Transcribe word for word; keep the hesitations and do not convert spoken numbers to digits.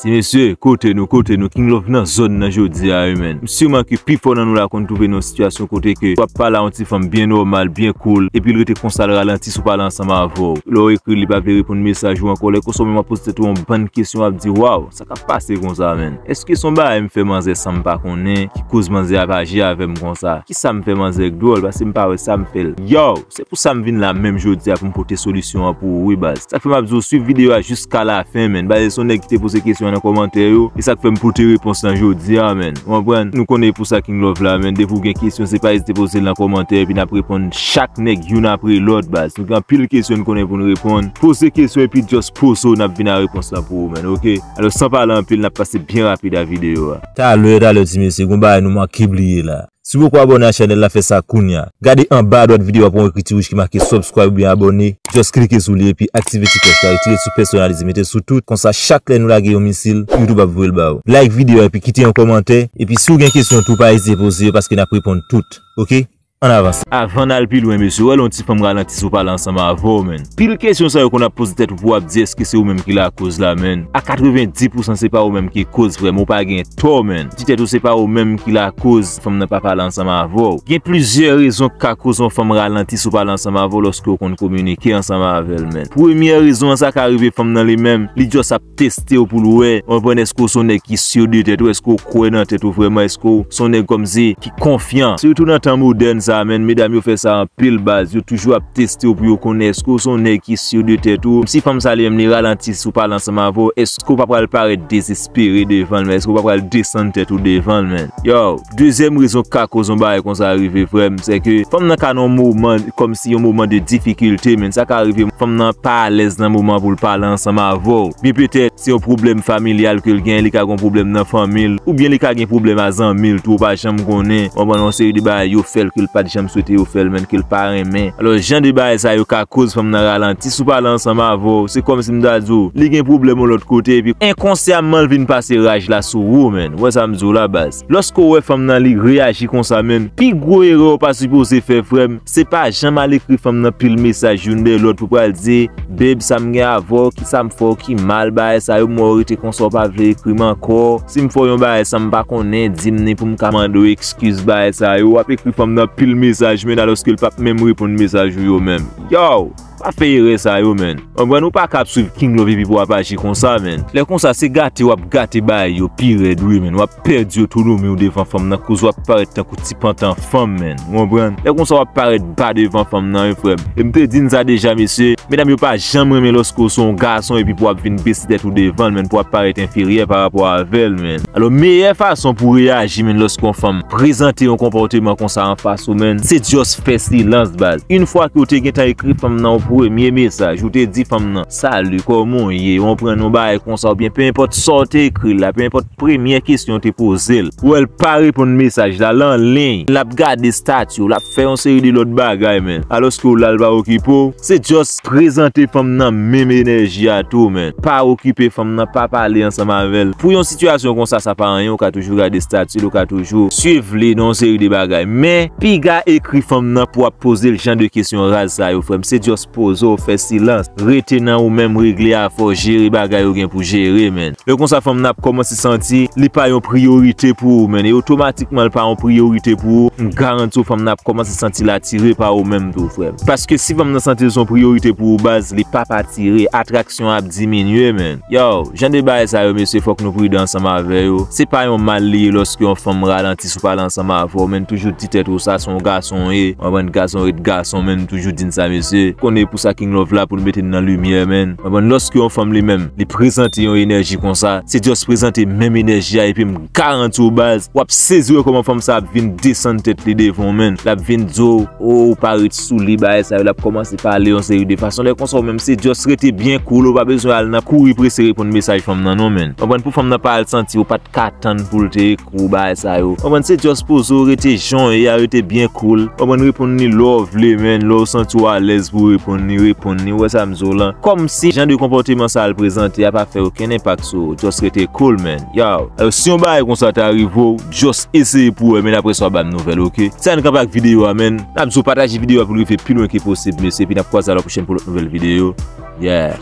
Ti mesye, kote nou, kote nou, King Love nan zòn nan jodi a, wi, menn. M siman ke pifò nan nou la konn twouve nan yon sitiyasyon kote ke w ap pale a yon ti fanm byen nòmal, byen cool, epi l rete konsa, l ralanti si w pale ansanm avè w. Lè w ekri l, li pa vle reponn mesaj ou ankò. Lè konsa w menm w ap poze tèt ou yon bann kesyon, w ap di, waw, sa k ap pase konsa, menn? Èske se yon bagay m fè manzè san m pa konnen, ki koz manzè ap aji avè m konsa? Kisa m fè manzè k dwòl? Paske m pa wè sa m fè l. Yow! Se pou sa m vin la menm jodi a pou m pote solisyon an pou ou wi baz. Sa k fè m ap di w swiv videyo a jiska lafen, menn. Baz, se yon nèg ki te poze kesyon an nan kòmantè yo, e sa k fè m pote repons lan jodi a, menn. Ou konprann? Nou konnen pou sa King Love la, menn. Depi w gen kesyon, se pa ezite poze l nan kòmantè, epi n ap reponn chak nèg youn apre lòt, baz. Nou gen anpil kesyon n konnen pou n reponn. Poze kesyon epi just poze w, n ap vin a repons lan pou ou, menn, oke? Alò, san pale anpil, n ap pase byen rapid a videyo a. Talè, talè, ti mesye, gon bagay nou manke bliye la. Si w poko abòne a chanèl la, fè sa kounya. Gade anba adwat videyo a, w ap wè yon ekriti wouj ki make subscribe oubyen abòne. Just klike sou li epi aktive ti klòch la, retire l sou pèsonalize, mete l sou tout. Konsa, chak lè nou lage yon misil, YouTube ap voye l ba ou. Like videyo a epi kite yon kòmantè. Epi si w gen kesyon tou, pa ezite poze yo paske n ap reponn tout. Oke? Ann avanse. Avan n al pi lwen, mesye, w wè lè yon ti fanm ralanti si w pale ansanm avè w, menn. Pil kesyon sa yo konn ap poze tèt ou pou w ap di èske se ou menm ki lakoz la, menn. A katrevenndis pousan se pa ou menm ki koz, frè m, ou pa gen tò, menn. Di tèt ou se pa ou menm ki lakoz fanm nan pa pale ansanm avè w. Gen plizyè rezon k ka koz yon fanm ralanti si w pale ansanm avè w lòske w konn kominike ansanm avè l, menn. Premyè rezon an, sa ka rive fanm nan li menm, li just ap teste w pou l wè, w konprann, èske w se yon nèg ki si de tèt ou, èske w kwè nan tèt ou vrèman, èske w se yon nèg kòmsi ki konfyan. Sitou nan tan modèn sa a, menn, medam yo fè sa anpil baz, yo toujou ap teste w pou yo konnen èske w se yon nèg ki si de tèt ou. Si fanm sa li menm li ralanti si w pale ansanm avè w, èske w pa pral parèt dezespere devan l, men èske w pa pral desann tèt ou devan l, menn? Yow, dezyèm rezon k ka koz yon bagay konsa rive, frè m, se ke fanm nan ka nan yon moman, kòmsi yon moman de difikilte, menn. Sa ka rive fanm nan pa alèz nan moman pou l pale ansanm avè w. Byen petèt, se yon pwoblèm familyal ke l genyen, li ka gen yon pwoblèm nan fanmi l, oubyen li ka gen pwoblèm a zanmi l tou, ou pa janm konnen. Ou konprann, yon seri de bagay yo fè l ke l pa t janm swete yo fè l, menn, ke l pa renmen. Alò, jan de bagay sa yo ka koz fanm nan ralanti si w pale ansanm avè w. Se kòmsi m ta di w, li gen pwoblèm yon lòt kote, epi enkonsyamman, l vin pase raj la sou ou, menn. Ou wè sa m di w la, baz? Lòske w wè fanm nan li reyaji konsa, menn, pi gwo erè w pa sipoze fè, frè m, se pa janm al ekri fanm nan pil mesaj youn dèyè lòt pou pral di, babe, sa m gen avè w, kisa m fè w ki mal, bagay sa yo, m wè w rete konsa, w pa vle ekri m ankò. Si m fè w yon bagay sa m pa konnen, di m ni pou m ka mande w eskiz, bagay sa yo. W ap ekri fanm nan pil mesaj, menn, alòske l p ap menm reponn mesaj ou yo menm. Yow! Pa fè erè sa yo, menn. Ou konprann, ou pa ka ap swiv King Love epi pou w ap aji konsa, menn. Lè konsa, se gate w ap gate bagay yo pi rèd, wi, menn. W ap pèdi otonomi w devan fanm nan, koz w ap parèt tankou ti pantan fanm, menn. Ou konprann? Lè konsa, w ap parèt ba devan fanm nan, wi, frè m. E m te di n sa deja, mesye. Medam yo pa janm renmen lòske w se yon gason epi pou w ap vin bese tèt ou devan l, menn, pou w ap parèt enferyè pa rapò avè l, menn. Alò, meyè fason pou w reyaji, menn, lòske yon fanm prezante yon konpòteman konsa anfas ou, menn, se just fè silans, baz. Yon fwa ke w te gentan ekri fanm nan yon premye mesaj, ou te di fanm nan, "Salut, kòman w ye?" Ou konprann, yon bagay konsa, oubyen pe enpòt sa w te ekri l la, pe enpòt premyè kesyon w te poze l, ou wè l pa reponn mesaj la, l anliy, l ap gade estati w, l ap fè yon seri de lòt bagay, menn. Alòske w la, l pa okipe w, se just prezante fanm nan menm enèji a tou, menn. Pa okipe fanm nan, pa pale ansanm avè l. Pou yon sitiyasyon konsa, sa pa anyen, ou ka toujou gade estati l, ou ka toujou swiv li nan yon seri de bagay. Men, piga ekri fanm nan pou w ap poze l jan de kesyon raz sa yo, frè m. Se just poze w, fè silans. Rete nan ou menm, regle afè w, jere bagay ou gen pou jere, menn. Lè konsa, fanm nan ap kòmanse santi li pa yon priyorite pou ou, menn. E otomatikman, li pa yon priyorite pou ou. M garanti w, fanm nan ap kòmanse santi l atire pa ou menm tou, frè m. Paske si fanm nan santi l se yon priyorite pou ou, baz, li p ap atire. Atraksyon an ap diminye, menn. Yow, jan de bagay sa yo, mesye, fòk nou pridan ansanm avè yo. Se pa yon mal li ye lòske yon fanm ralanti si w pale ansanm avè w, menn. Toujou di tèt ou sa, se yon gason w ye. Ou konprann, gason ret gason, menn. Toujou di n sa, mesye. Konnen pou sa King Love la, pou l mete n nan limyè, menn. Ou konprann, lòske yon fanm li menm, li prezante yon enèji konsa, se just prezante menm enèji a, epi m garanti w, baz, w ap sezi wè kòman fanm sa ap vin desann tèt li devan w, menn. L ap vin di w, o, ou pa ret sou li, bagay sa yo, l ap kòmanse pale yon seri de fason. Lè konsa, ou menm, se just rete byen cool, ou pa bezwen al nan kouri prese reponn mesaj fanm nan, non, menn. Ou konprann, pou fanm nan pa al santi ou pa t ka tann pou l te ekri w, bagay sa yo. Ou konprann, se just poze w, rete jan w ye a, rete byen cool. Ou konprann, reponn li lè w vle, menn, lè w santi w alèz pou w reponn li, reponn li, ou wè sa m di w lan. Kòmsi jan de konpòteman sa a l prezante a pa fè okenn enpak sou ou. Just rete cool, menn. Yow. Alò, si yon bagay konsa ta rive w, just eseye pou w wè, men apre sa w ba m nouvèl, oke? Se sa n kanpe ak videyo a, menn. N ap di w pataje videyo a pou l rive pi lwen ke posib, mesye, epi n ap kwaze a la pwochèn pou lòt nouvèl videyo. Yeah.